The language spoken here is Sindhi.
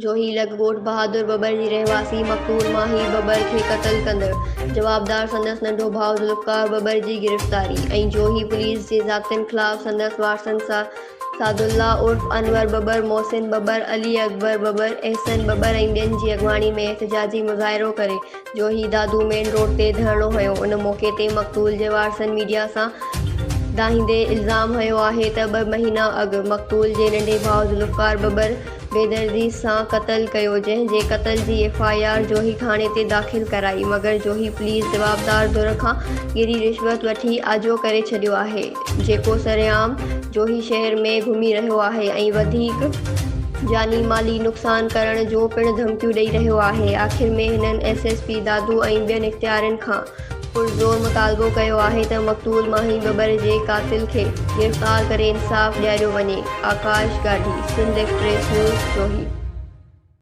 جوهي لڳ ڳوٺ بهادر ٻٻر جي رهواسي مقتول ماهي ٻٻر کي قتل ڪندڙ جوابدار سندس ننڍو ڀاء ذوالفقار ٻٻر جي گرفتاري ۽ جوهي پوليس جي ضابطن خلاف سندس وارثن سعدالله عرف انور ٻٻر، محسن ٻٻر، علي اڪبر ٻٻر، احسن ٻٻر ۽ ٻين جي اڳواڻي ۾ احتجاجي مظاهرو ڪري جوهي دادو مين روڊ تي ڌرڻو هنيو ان موقعي تي مقتول جي وارثن ميڊيا سان دانهيندي الزام هنيو آهي ته ٻه مهينا اڳ مقتول جي ننڍي ڀاء ذوالفقار ٻٻر بيدردي سان قتل ڪيو جنهن جي قتل جي ايف I R Johi ٿاڻي تي داخل ڪرائي مگر جوهي پوليس جوابدار ڌر کان ڳري رشوت وٺي آجو ڪري ڇڏيو آهي جيڪو سرعام جوهي شهر ۾ گهمي رهيو آهي ۽ وڌيڪ جاني مالي نقصان ڪرڻ جون پڻ ڌمڪيون ڏئي رهيو آهي آخر ۾ هنن ايس ايس پي دادو ۽ ٻين اختيارين کان پرزور مطالبو ڪيو آهي ته مقتول ماهي ٻٻر جي قاتل کي گرفتار ڪري انصاف ڏياريو وڃي، آڪاش گاڏهي، سنڌ ايڪسپريس نيوز، جوهي.